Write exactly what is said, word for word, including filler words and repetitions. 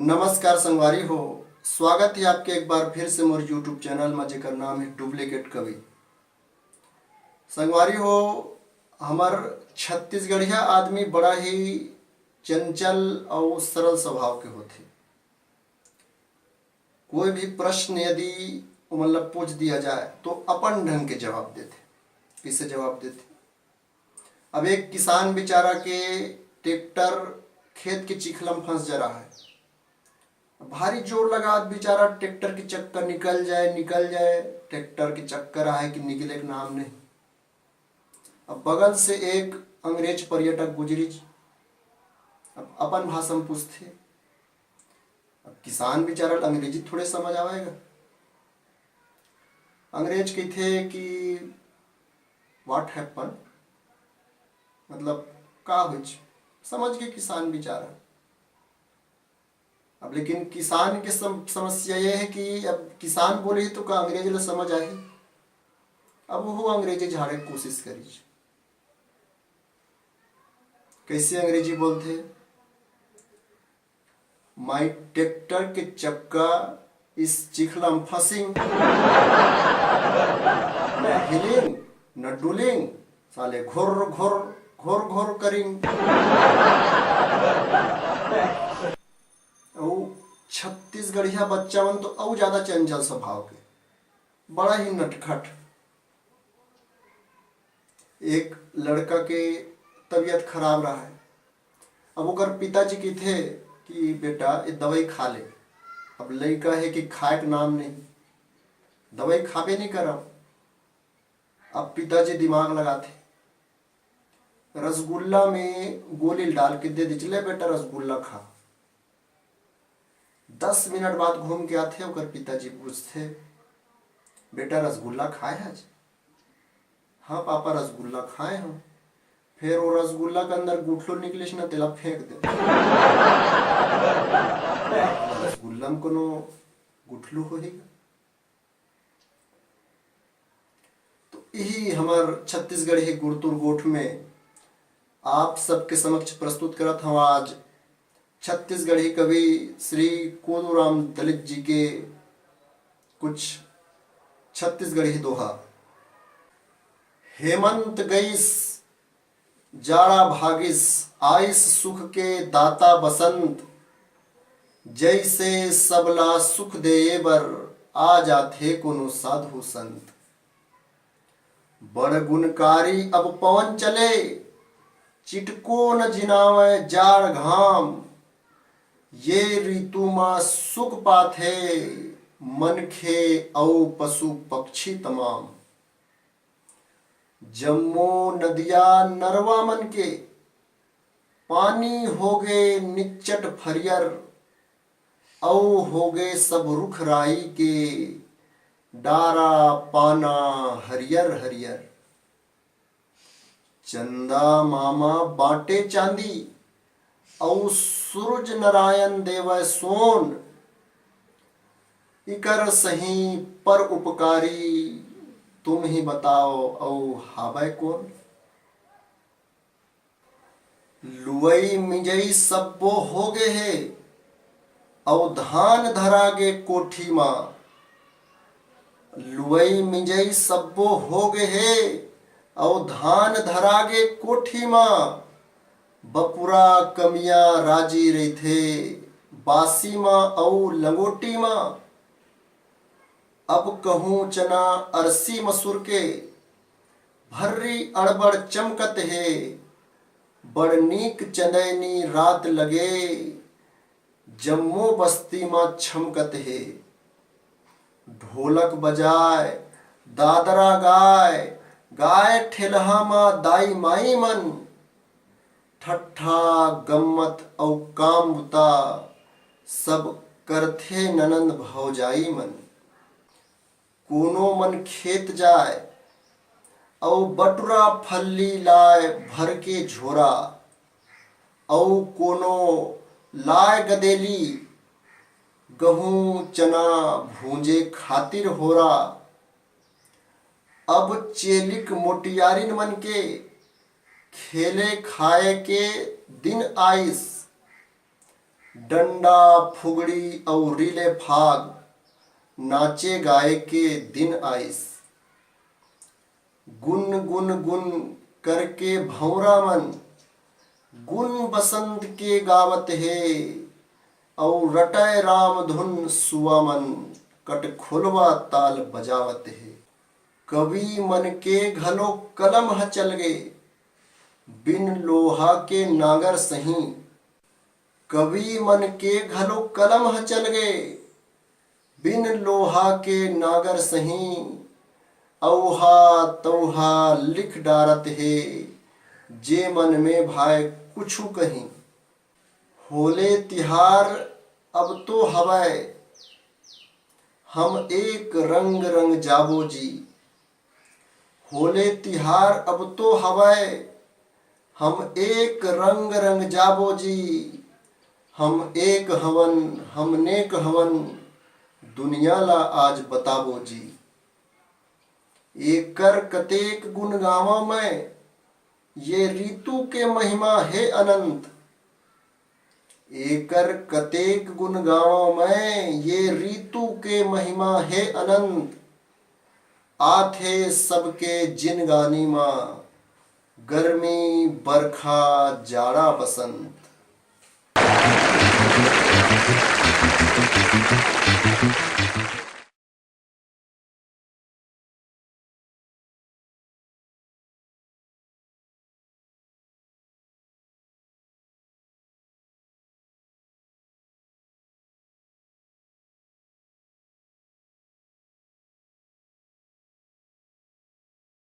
नमस्कार संगवारी हो, स्वागत हे आपके एक बार फिर से मोर YouTube चैनल म, जेकर नाम हे डुप्लीकेट कवि। संगवारी हो, हमर छत्तीसगढ़िया आदमी बड़ा ही चंचल अउ सरल स्वभाव के होथे। कोई भी प्रश्न यदि ओमन ला पूछ दिया जाए, तो अपन ढंग के जवाब देथे। कइसे जवाब देथे? अब एक किसान बेचारा के ट्रैक्टर खेत के चिखला म फंस जा रहा है। अब भारी जोर लगात बेचारा ट्रैक्टर के चक्का निकल जाए, निकल जाए, ट्रैक्टर के चक्का रहा है कि निकले के नाम नहीं। अब बगल से एक अंग्रेज पर्यटक गुजरिच। अब अपन भाषा म पूछथे। अब किसान बेचारा ल अंग्रेजी थोड़े समझ आवेगा। अंग्रेज कहिथे कि "What happened?" मतलब, का होइच? समझ गे किसान बेचारा। अब लेकिन किसान के सम-, समस्या ये है कि अब किसान बोलही तो का अंग्रेज ला समझ आही? अब वो अंग्रेजी झाड़े के कोशिश करिच। कइसे अंग्रेजी बोलथे? "My tractor के चक्का इस चिखला म फंसिंग, न हिलिंग, न डुलिंग, साले घोर घोर, घोर घोर करिंग।" अउ छत्तीसगढ़िया बच्चा मन तो अउ ज्यादा चंचल स्वभाव के, बड़ा ही नटखट। एक लड़का के तबीयत खराब रहा है। अब ओकर पिताजी कहिथे कि "बेटा, ये दवाई खा ले।" अब लड़का है कि खाए के नाम नहीं, दवाई खाबे नहीं करब। अब पिताजी दिमाग लगाथे, रसगुल्ला में गोली डाल के दे दे, "ले बेटा, रसगुल्ला खा।" दस मिनट बाद घूम के आथे, ओकर पिताजी पूछथे, "बेटा, रसगुल्ला खाए हस?" "हाँ पापा, रसगुल्ला खाए हंव।" फिर वो रसगुल्ला के अंदर गुठलू निकलिस ना, तेला फेंक दे। रसगुल्ला में कोनो गुठलू होही का? तो यही हमर छत्तीसगढ़ी गुरतुर गोठ में आप सबके समक्ष प्रस्तुत करत हंव आज छत्तीसगढ़ी कवि श्री कोदूराम दलित जी के कुछ छत्तीसगढ़ी दोहा। हेमंत गइस, जाड़ा भागिस, आइस सुख के दाता बसंत। जइसे सबला सुख देये बर आ जाथे कोनो साधु संत। बड़ गुणकारी अब पवन चले, चिटको न जिनावय जाड़ घाम। ये ऋतु मा सुख पाथे मनखे अउ पशु पक्षी तमाम। जम्मो नदिया नरवा मन के पानी होगे निच्चट फरियर, अउ होगे सब रुख राई के डारा पाना हरियर हरियर। चंदा मामा बांटे चांदी, अउ सूरज नारायण देवय सोन। इकर सही पर उपकारी तुम ही बताओ, अउ हावय कोन? लुवई मिंजई सब्बो होगे हे, अउ धान धरा गे कोठी मा। लुवई मिंजई सब्बो होगे हे, अउ धान धरा गे कोठी मा। बपुरा कमिया राजी रहिथे, बासी मा अउ लंगोटी मा। अब कहूँ चना अरसी मसूर के, भर्री अड़बड़ चमकत हे। बड़ नीक चंदैनी रात लगे, जम्मो बस्ती म छमकत हे। ढोलक बजाय, दादरा गाय, गाय ठेलहा म दाई माई मन। ठट्ठा, गम्मत अउ काम बुता, सब करथे ननंद भौजाई मन। कोनो मन खेत जाय, अउ बटुरा फल्ली लाय भर के झोरा, अउ कोनो लाय गदेली, गहूं चना भूंजे खातिर होरा। अब चेलिक मोटियारिन मन के खेले खाए के दिन आइस। डंडा फुगड़ी अउ रीले फाग, नाचे गाए के दिन आइस। गुन गुन गुन करके भौंरा मन गुन बसंत के गावत हे, अउ रटय राम धुन सुवा मन कटखोलवा ताल बजावत हे। कवि मन के घलो कलम ह चल गे, बिन लोहा के नांगर सही। कवि मन के घलो कलम ह चल गे, बिन लोहा के नांगर सही। अउहा तउहा लिख डारत हे, जे मन में भाय कुछु कहीं। होले तिहार अब तो हवय, हम एक रंग रंग जाबो जी। होले तिहार अब तो हवय, हम एक रंग रंग जाबो जी। हम एक हवन, हम नेक हवन, दुनिया ला आज बताबो जी। एकर कतेक गुन गावं मैं, ये ऋतु के महिमा हे अनंत। एकर कतेक गुन गावं मैं, ये ऋतु के महिमा हे अनंत। आथे सबके जिनगानी मा, गर्मी, बरखा, जाड़ा, बसंत।